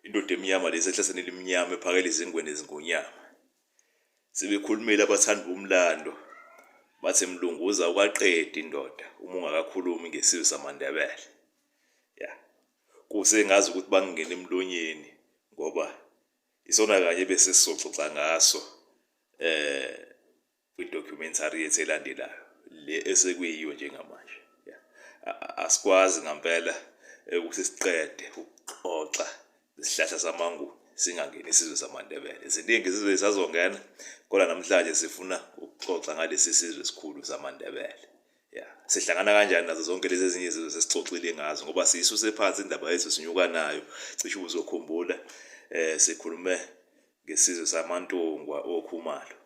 Indoda emnyama lesi ehlathini elimnyama ephakela izingwe nezingonyama. Sebekhulumile abathandi bomlando bathi Mlunguza awukaqedi indoda uma ungakakhulumi ngesizwe samaNdebele. Ya. Kusengazi ukuthi bangingena emlonyeni ngoba isona kanye bese sizoxoxa ngaso eh kwi-documentary yethu elandelayo le esekuyiyo njengamanje. Asikwazi ngampela ukuthi siqede ukuxoxa isihlahla samaNguni singangeni isizwe samaNdebele. Ziningi izizwe ezisazongena kodwa namhlanje sifuna ukuxoxa ngalesi sizwe esikhulu samaNdebele. Ya, sihlangana kanjani nazo zonke lezi ezinye izizwe sesixoxile ngazo ngoba siyisuse phansi indaba yethu sinyuka nayo. Cishe uzokhumbula sikhulume ngesizwe samaNtungwa oKhumalo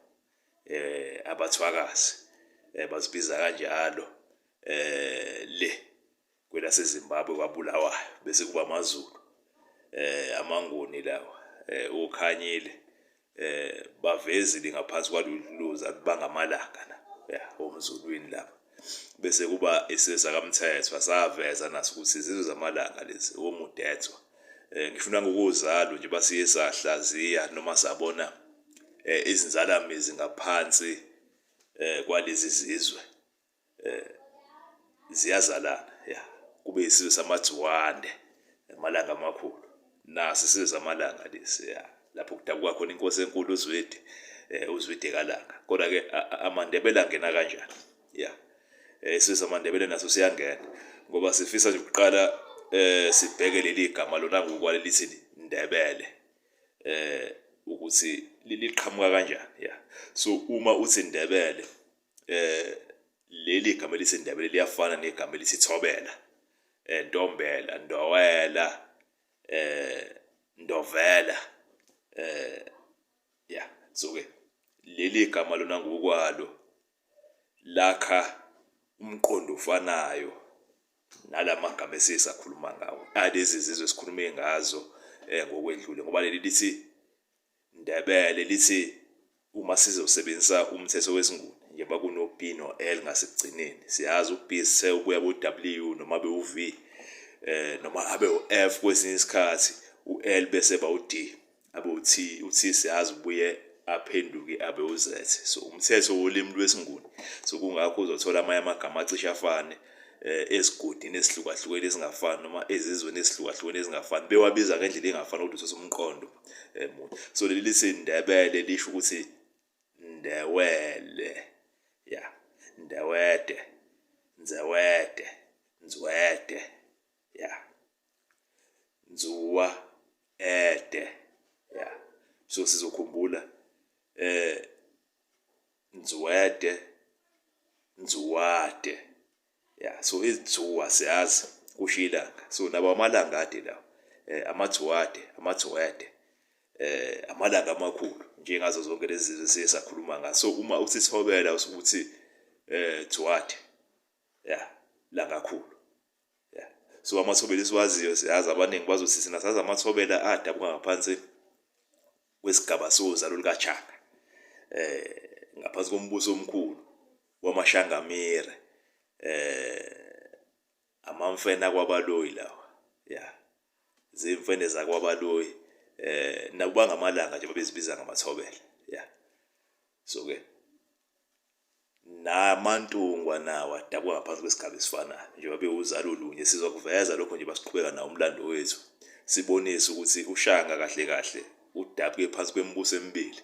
abathwakazi bazibiza kanjalo le kwelaseZimbabwe kwaBulawayo bese kuba amaZulu amaNguni lawa oKhanyile bavezile ngaphansi kwaluluza bangamalanga la ya omzulwini lapha bese kuba isizwe sakaMthethwa saveza naso ukuthi izizwe zamalanga lezi oMudethwa ngifuna ngokuzalo nje basiye sahlaziya noma sabona izinzalamizi ngaphansi kwalezi zizwe ziyazalana ya kube isizwe samadziwande amalanga amakhulu naso isizwe samalanga lesi ya lapho kudabuka khona inkosi enkulu uZwide uZwide kaLanga kodwa ke amaNdebele angena kanjani ya isizwe samaNdebele naso siyangena ngoba sifisa nje ukuqala sibheke leli gama lona ngokwale lithi Ndebele ukuthi liqhamuka kanjani ya so uma uthi Ndebele leli gama elithi Ndebele liyafana negama elithi Thobela Ntombela Ndowela Ndovela ya so ke leli gama lona ngokwalo lakha umqondo ofanayo nalamagama esiye sakhuluma ngawo alezi zizwe esikhulume ngazo ngokwedlule ngoba leli lithi Ndebele lithi uma sizosebenzisa umthetho wesiNguni njengoba kuno-B no-L ngasekugcineni siyazi u-B sithe ubuya ku-W noma abe u-V noma abe u-F kwesinye isikhathi u-L bese ba u-D abe u-T u-T siyazi ubuye aphenduke abe u-Z so umthetho wolimi lwesiNguni so kungakho uzothola amanye amagama acishe afane ezigodini ezihlukahlukene ezingafani noma ezizweni ezihlukahlukene ezingafani bewabiza ngendlela engafani kodwa uthatha umqondo munye so leli lithi Ndebele lisho ukuthi Ndewele ya Ndewede Nzewede Nzwede ya Nzuwa ede ya so sizokhumbula Nzuwede Nzuwade ya so izithuwa siyazi kusho ilanga so nabo amalanga ade lawo amathuwade amathuwede amalanga amakhulu njengazo zonke lezi zizwe siye sakhuluma ngazo so uma uthi thobela usukuthi thuwade ya langakhulu ya so amathobela esiwaziyo siyazi abaningi bazothi thina sazi amathobela adabuka ngaphansi kwesigaba sozalo lukaTshaka ngaphansi kombuso omkhulu wamaShangamire amamfene akwaBaloyi lawa ya zimfene zakwaBaloyi nabo bangamalanga nje babezibiza ngamathobela ya so ke NamaNtungwa nawo adabuka ngaphansi kwesigaba esifanayo njengoba bewuzalo lunye. Sizokuveza lokho nje basiqhubeka nawo umlando wethu, sibonise ukuthi uShanga kahle kahle udabuke phansi kwemibuso emibili,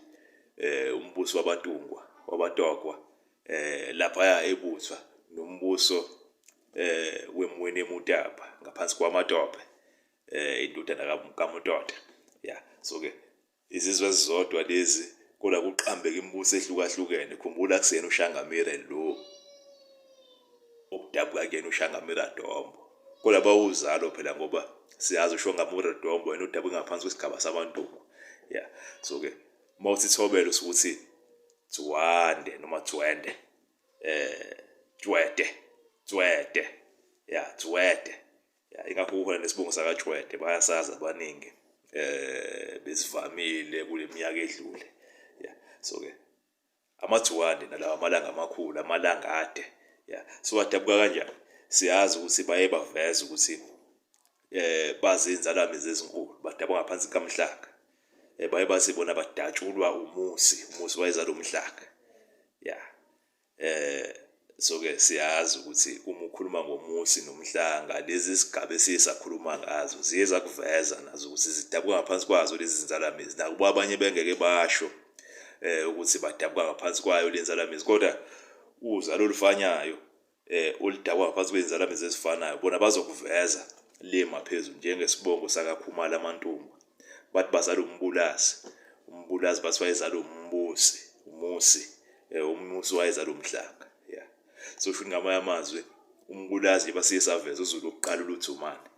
umbuso wabaNtungwa, wabaTokwa laphaya eButhwa nombuso weMwenemutapa ngaphansi kwamaTope, indodana kaMutota. Ya, so-ke Izizwe ezizodwa lezi kodwa kuqambeka imibuso ehlukahlukene. Khumbula akusiyena uShangamire lo okudabuka kuyena uShangamira Dombo. Kodwa bawuzalo phela ngoba siyazi uShongamure Dombo yena udabuke ngaphansi kwesigaba sabaNtungwa. Yeah. So ke uma uthi Thobela usuke uthi Dzwande noma Dzwende. Dzwede. Dzwede. Yeah, Dzwede. Ya ingakho kukhona nesibongo sakaJwede bayasazi abaningi besivamile kule minyaka edlule. Ya so ke amajuwane nalawa amalanga amakhulu amalanga ade ya so adabuka kanjani siyazi ukuthi baye baveza ukuthi Bazinzalamizi ezinkulu badabuka ngaphansi kukaMhlanga. Baye bathi bona badatshulwa uMusi, uMusi wayezala uMhlanga. Ya. So ke siyazi ukuthi uma ukhuluma ngoMusi noMhlanga lezi zigaba esiye sakhuluma ngazo ziye zakuveza nazo ukuthi zidabuka ngaphansi kwazo lezi zinzalamizi. Nakuba abanye bengeke basho ukuthi badabuka ngaphansi kwayo le nzalamizi kodwa uzalo olufanyayo oludabuka ngaphansi kwezinzalamizi ezifanayo bona bazokuveza le maphezulu njengesibongo sakaKhumalo amaNtungwa. Bathi bazala uMbulasi, uMbulasi bathi wayezala uMbusi, uMusi, uMusi wayezala uMhlanga. Yeah. So shuthi ngamanye amazwi uMbulasi nje basiye saveza uZulu wokuqala uLuthumane.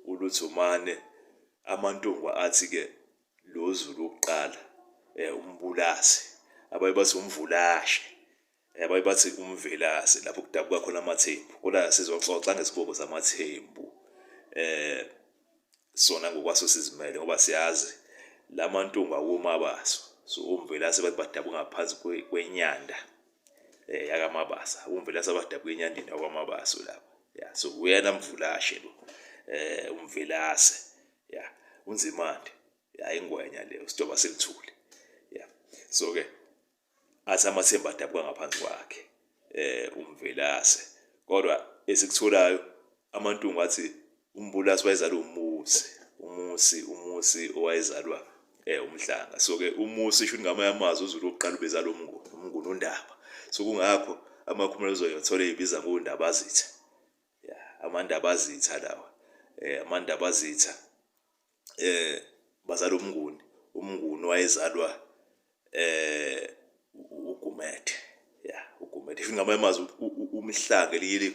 ULuthumane amaNtungwa athi ke lo Zulu wokuqala uMbulasi, abaye bathi uMvulashe, abaye bathi uMvelase lapho kudabuka khona amaThembu. Kodwa sizoxoxa ngesibongo samaThembu sona ngokwaso sizimele ngoba siyazi laMantungwa woMabaso. So oMvelase bathi badabuka ngaphansi kwenyanda yakaMabasa. UMvelase abadabuka enyandeni yakwaMabaso laba. Yeah, so uyena Mvulashe lo uMvelase. Yeah, uNzimande. Ya ingwenya leyo sidoba selithule. Yeah. So ke athi amathemba adabuka ngaphansi kwakhe uMvelase. Kodwa esikutholayo amaNtungwa athi uMbulasi wayezalwa uMusi, uMusi, uMusi owayezalwa uMhlanga. So ke uMusi shuthi ngamanye amazwi uZulu wokuqala ubezalwa uMnguni, uMnguni uNdaba. So kungakho amakhumalo uzoyothola eyibiza ngoNdabazitha. Yeah, amaNdabazitha lawa. AmaNdabazitha bazalwa uMnguni, uMnguni wayezalwa uGumede. Yeah, uGumede. Shuthi ngamanye amazwi uMhlanga elinye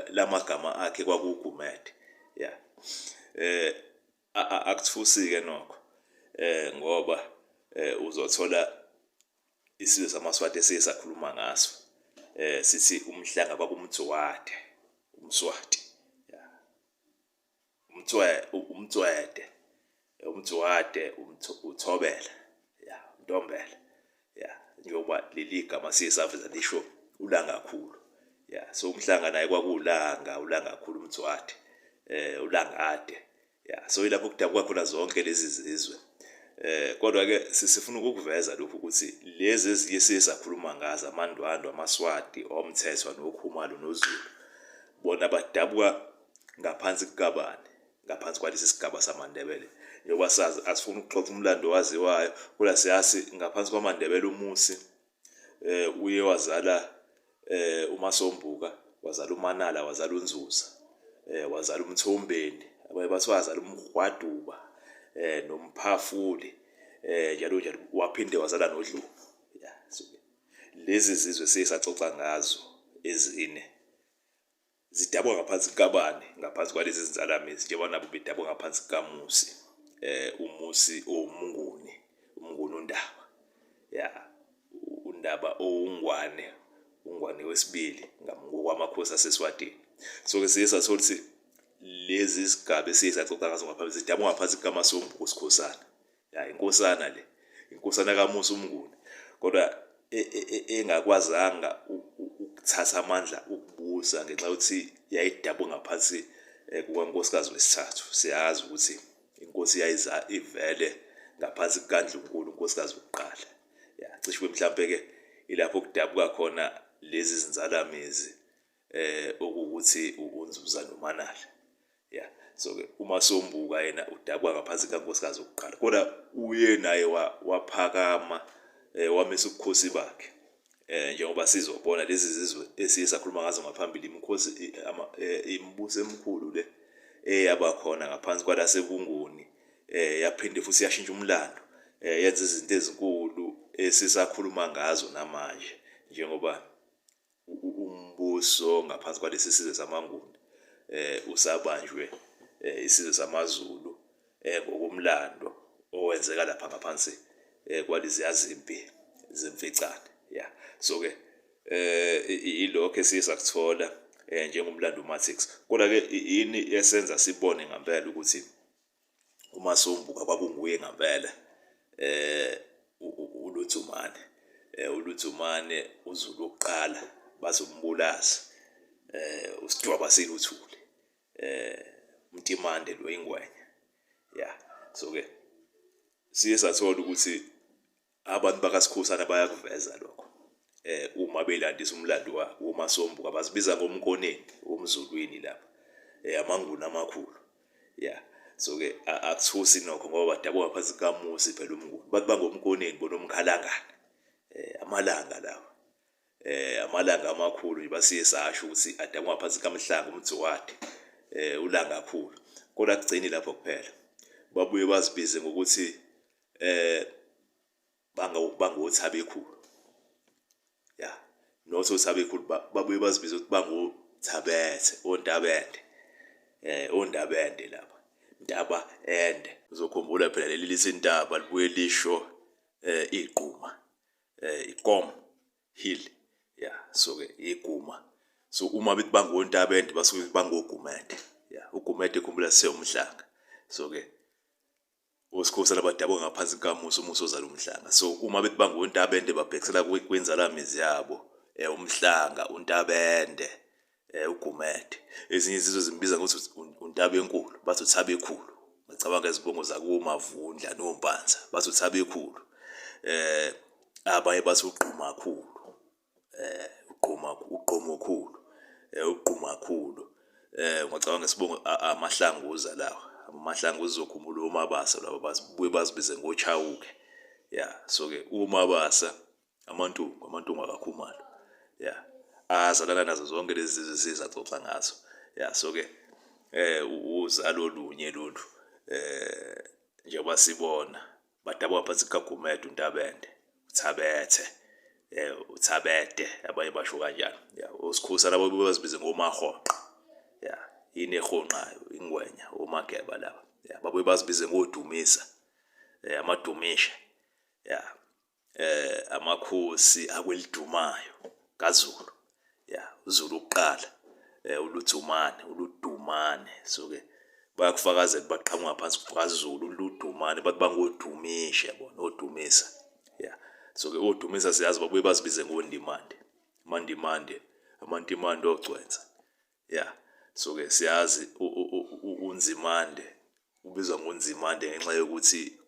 lamagama akhe kwakuGumede. Yeah. Akuthusi-ke nokho ngoba uzothola isizwe samaSwati esiye sakhuluma ngaso sithi uMhlanga kwakuMdzwade, uMswati. Yeah. UMtswede, uMdzwade, uThobela, ya uNtombela, ya njengoba leli gama siye saveza lisho uLangakhulu. Ya so uMhlanga naye kwakuwuLanga, uLangakhulu uMdzwade, uLangade. Ya so ilapho kudabuka khona zonke lezi zizwe. Kodwa ke sifuna ukukuveza lokhu ukuthi lezi ezinye siye sakhuluma ngazo amaNdwandwe, amaSwati, oMthethwa noKhumalo noZulu bona badabuka ngaphansi kukabani, ngaphansi kwalesi sigaba samaNdebele. Njengoba sazi asifuni ukuxoxa umlando owaziwayo kodwa siyazi ngaphansi kwamaNdebele uMusi uye wazala uMasombuka, wazala uManala, wazala uNzuza, wazala uMthombeni, abaye bathi wazala uMhwaduba noMphafuli njalo njalo, waphinde wazala noDlomo. Yeah, so lezi zizwe siye saxoxa ngazo ezine zidabuka ngaphansi kukabani, ngaphansi kwalezi zinzalamizi njengoba nabo bedabuka ngaphansi kukaMusi, uMusi owuMnguni, uMnguni uNdaba. Ya, uNdaba owuNgwane, uNgwane wesibili ngokwamakhosi aseSwatini. So ke siye sathola ukuthi lezi zigaba esiye saxoxa ngazo ngaphambili zidabuka ngaphansi kukaMasombuka uSikhosana. Ya inkosana le, inkosana kaMusi uMnguni. Kodwa engakwazanga ukuthatha amandla ukubusa ngenxa yokuthi yayidabuka ngaphansi kukankosikazi wesithathu. Siyazi ukuthi inkosi yayiza ivele ngaphansi kukaNdlunkulu unkosikazi wokuqala. Ya cishe mhlampe ke ilapho kudabuka khona lezi zinzalamizi okuwukuthi uNzuza noManala. Yeah. So ke uMasombuka yena udabuka ngaphansi kankosikazi wokuqala. Kodwa uye naye waphakama wamisa ubukhosi bakhe. Njengoba sizobona lezi zizwe esiye sakhuluma ngazo ngaphambili imikhosi imibuso emikhulu le eyaba khona ngaphansi kwalasebuNguni yaphinde futhi yashintsha umlando yenza izinto ezinkulu esisakhuluma ngazo namanje njengoba umbuso ngaphansi kwalesi sizwe samaNguni usabanjwe isizwe samaZulu ngokomlando owenzeka lapha ngaphansi kwaleziya zimpi zemficane. Yeah. So ke ilokho esiye sakuthola njengomlando uMatrix. Kodwa ke yini esenza sibone ngempela ukuthi uMasombuka kwakunguye ngempela uLuthumane, uLuthumane uZulu wokuqala bazombulasa uSidwaba Siluthuli. uMtimande lo ingwenya. Ya, so ke siye sathola ukuthi abantu bakaSikhosana bayakuveza lokho uma belandisa umlando wabo woMasombuka, bazibiza ngomkoneni womzulwini lapha, amaNguni amakhulu. Ya, so ke akuthusi nokho ngoba badabuka phansi kukaMusi phela uMnguni, bathi bangomkoneni bona omkhalangana, amalanga lawa, amalanga amakhulu nje basiye sasho ukuthi adabuka ngaphansi kaMhlanga uMdzuwadi, uLanga kakhulu. Kodwa akugcini lapho kuphela, babuye bazibize ngokuthi bangothabekhulu. Ya, not othabekhulu, babuye bazibize ukuthi bangothabethe, ontabende, ondabende lapha, ntaba ende. Uzokhumbula phela leli lithi intaba libuye lisho igquma, ikom hill. Ya, so ke iguma. So uma bethi bangontabende basuke bangogumede. Ya, ugumede khumbula sewumhlanga. So ke oSikhosana badabuka ngaphansi kukaMusa, uMusa ozala uMhlanga. So uma bethi bangontabende babhekisela kwinzalamizi yabo, uMhlanga, uNtabende, uGumede. Ezinye izizwe zimbiza ngokuthi uNtabenkulu, bathi uThabekhulu. Ngicabanga izibongo zakuMavundla noMpanza, bathi uThabekhulu. Abanye bathi uGqumakhulu, uGquma, uGqumokhulu, uGqumakhulu. Ungacabanga isibongo amaHlanguza lawa, amaHlanguza uzokhumbula oMabasa laba babuye bazibize ngoChauke. Ya, so ke uMabasa amaNtungu, amaNtungu akaKhumalo. Ya, azalana nazo zonke lezi zizwe esizaxoxa ngazo. Ya, so ke uzalo lunye lolu, njengoba sibona badabuka phansi kukaGumede uNtabende, uThabethe, uThabede, abanye basho kanjalo. Ya, oSikhosana labo bazibize ngoMahoqa. Ya, yini ehonqayo, ingwenya, oMageba laba. Ya, babuye bazibize ngoDumisa, amaDumisha. Ya, amakhosi akwelidumayo kaZulu. Ya, uZulu uqala, uLudzumane, uLudumane. So ke bayakufakazela baqhamuka phansi kwaZulu, uLudumane, bathi bangodumisha bona, odumisa. Ya, so ke odumisa siyazi babuye bazibize ngoNdimande, amaNdimande, amaNtimande ogcwensa. Ya, so ke siyazi uNzimande ubizwa ngoNzimande ngenxa yokuthi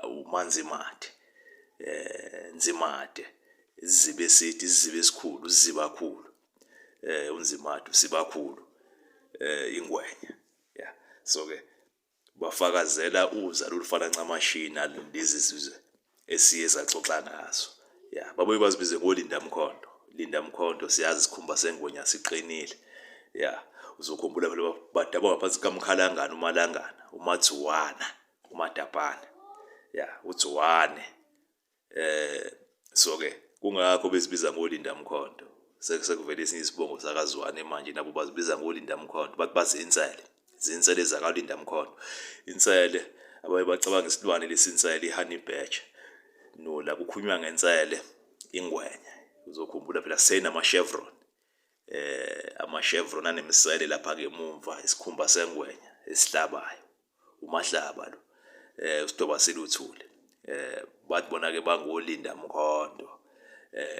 uManzimade, Nzimade, isiziba eside, isiziba esikhulu, isizibakhulu, uNzimade uSibakhulu, ingwenya. Ya, so ke bafakazela uzalo olufana ncamashina lezi zizwe esiye saxoxa ngazo. Ya, babuye bazibize ngoLindamkhondo. Lindamkhondo siyazi isikhumba sengwenya siqinile. Ya, uzokhumbula phela badabuka ngaphansi kaMkhalangana, uMalangana, uMathuwana, uMadabhana. Ya, uDzuwane. So ke kungakho bezibiza ngoLindamkhondo. Sekuvele esinye isibongo sakaZwane manje, nabo bazibiza ngoLindamkhondo, bathi bazinsele, zinsele zakaLindamkhondo. Insele abaye bacabanga isilwane lesinsele, i-honey badger. No, la kukhulunywa ngensele ingwenya. Uzokhumbula phela senama-chevron, ama-chevron anemisele lapha ngemumva, isikhumba sengwenya esihlabayo, uMahlaba lo, usidoba siluthule. Bathi bona ke bangoLindamkhondo,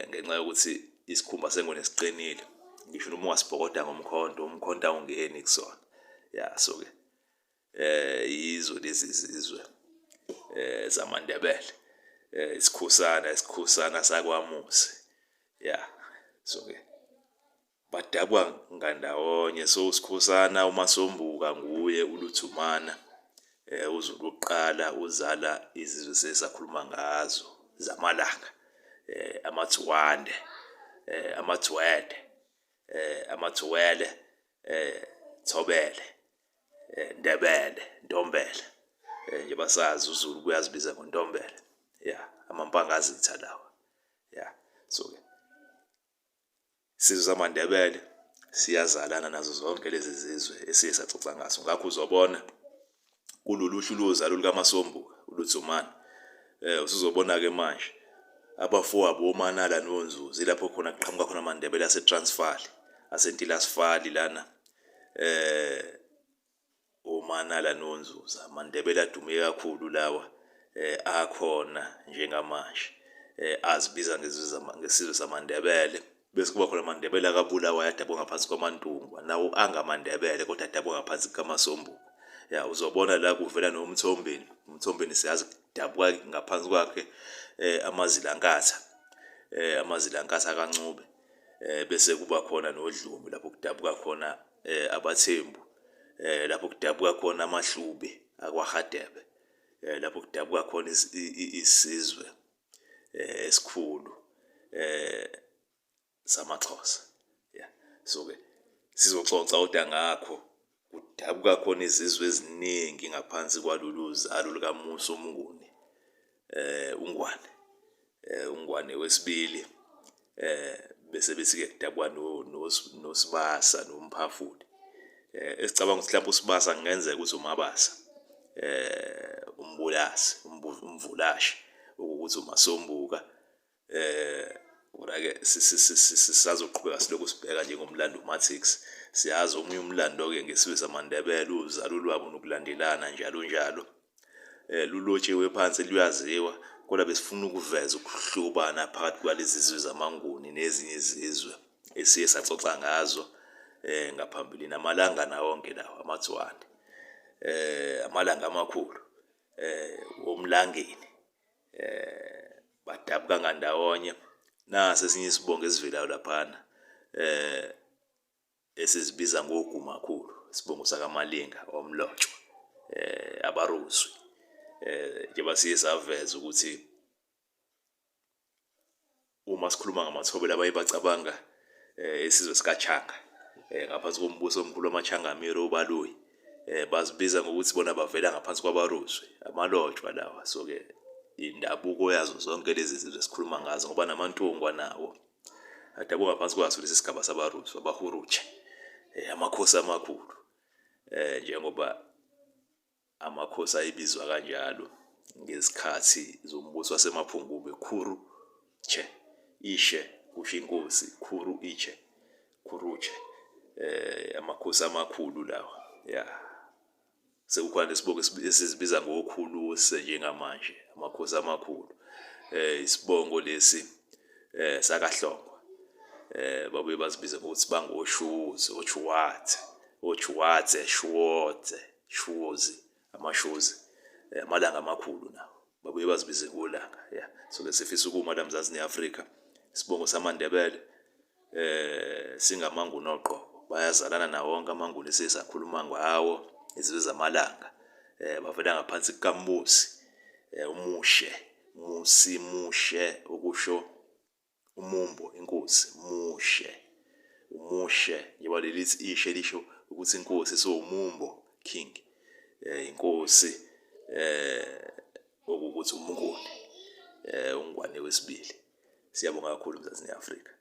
ngenxa yokuthi isikhumba sengwenya siqinile, ngisho noma ungasibhokoda ngomkhonto, umkhonto awungeni kusona. Ya, so ke yizo lezi zizwe zamaNdebele, isikhosana, isikhosana sakwaMusi. Ya, so ke badabuka ngandawonye. So uSikhosana uMasombuka nguye uLuthumana, uZulu wokuqala uzala izizwe sesakhuluma ngazo zamalanga, amaThuwande, amaThuwede, amaThuwele, Thobele, Ndebele, Ntombela. Njengoba sazi uZulu kuyazibiza ngoNtombela. Ya, amaMpangazitha lawa. Ya, so ke isizwe samaNdebele siyazalana nazo zonke lezi zizwe esiye saxoxa ngazo. Ngakho uzobona kulolu hlu lozalo lukaMasombuka, uLudzumane, usuzobona ke manje abafowabo oManala noNzuza, ilapho khona kuqhamuka khona amaNdebele aseTransvaal, aseNtilasifali lana, oManala noNzuza, amaNdebele adume kakhulu lawa, akhona njengamanje, azibiza ngesizwe samaNdebele. Bese kuba khona amaNdebele akaBulawayo adabuka ngaphansi kwamaNtungwa, nawo angamaNdebele kodwa adabuka ngaphansi kukaMasombuka. Ya uzobona la kuvela noMthombeni, uMthombeni siyazi kudabuka ngaphansi kwakhe amaZilankatha, amaZilankatha kaNcube. Bese kuba khona noDlumi lapho kudabuka khona abaThembu, lapho kudabuka khona amaHlubi akwaHadebe, lapho kudabuka khona isizwe esikhulu samaXhosa. Yeah. So ke sizoxoxa kodwa ngakho kudabuka khona izizwe eziningi ngaphansi kwalolu zalo likaMusa uMnguni uNgwane uNgwane wesibili bese bethi-ke kudabuka noSibasa noMphafuli esicabanga ukuthi mhlawumbe uSibasa kungenzeka ukuthi uMabasa uMbulasi uMvulashi ukuthi uMasombuka Kodwa-ke sisazoqhubeka silokhu sibheka njengomlando uMatrix. Siyazi omunye umlando-ke ngesizwe samaNdebele, uzalo lwabo nokulandelana njalo njalo. Lulotshiwe phansi luyaziwa, kodwa besifuna ukuveza ukuhlobana phakathi kwalezi zizwe zamaNguni nezinye izizwe esiye saxoxa ngazo ngaphambilini. Amalangana wonke lawa, amaTswana, amalanga amakhulu woMlangeni. Badabuka ngandawonye. Nasi esinye isibongo esivelayo laphana esizibiza ngoGumakhulu, isibongo sakaMalinga oMlotshwa, abaRozwi. Njengoba siye saveza ukuthi Uma sikhuluma ngamathobela abaye bacabanga isizwe sikaTshanga ngaphansi kombuso omkhulu wamaTshangamire oBaloyi bazibiza ngokuthi bona bavela ngaphansi kwabaRozwi amalotshwa lawa. So-ke indabuko yazo zonke lezi zizwe esikhuluma ngazo ngoba namaNtungwa nawo adabuka ngaphansi kwaso lesi sigaba sabaRozwi abaHurutshe amakhosi amakhulu njengoba Amakhosi ayebizwa kanjalo ngezikhathi zombuso waseMaphungubwe, Khuru Che, Ishe kusho inkosi, Khuru Iche, Khurutshe. Amakhosi amakhulu lawa, ya. Sekukhona nesibongo esizibiza ngokhuluse njengamanje, amakhosi amakhulu. Isibongo lesi sakaHlongwa. Babuye bazibize ngokuthi bangoshuzi, otshuwathe, otshuwathe, shuwothe. Shuzi, amashuzi, amalanga amakhulu nawo babuye bazibize ngolanga ya. So ke sifisa ukuma la Mzansi neAfrika, isibongo samaNdebele singamanguni oqobo, bayazalana nawo wonke amaNguni esiye sakhuluma ngawo, izizwe zamalanga bavela ngaphansi kukaMbusi uMushe, Musi Mushe okusho Umumbo, inkosi, mushe, umushe, njengoba leli lithi ishe lisho ukuthi inkosi, so umumbo, king, inkosi, okuwukuthi uMnguni, uNgwane wesibili. Siyabonga kakhulu Mzansi ne-Afrika.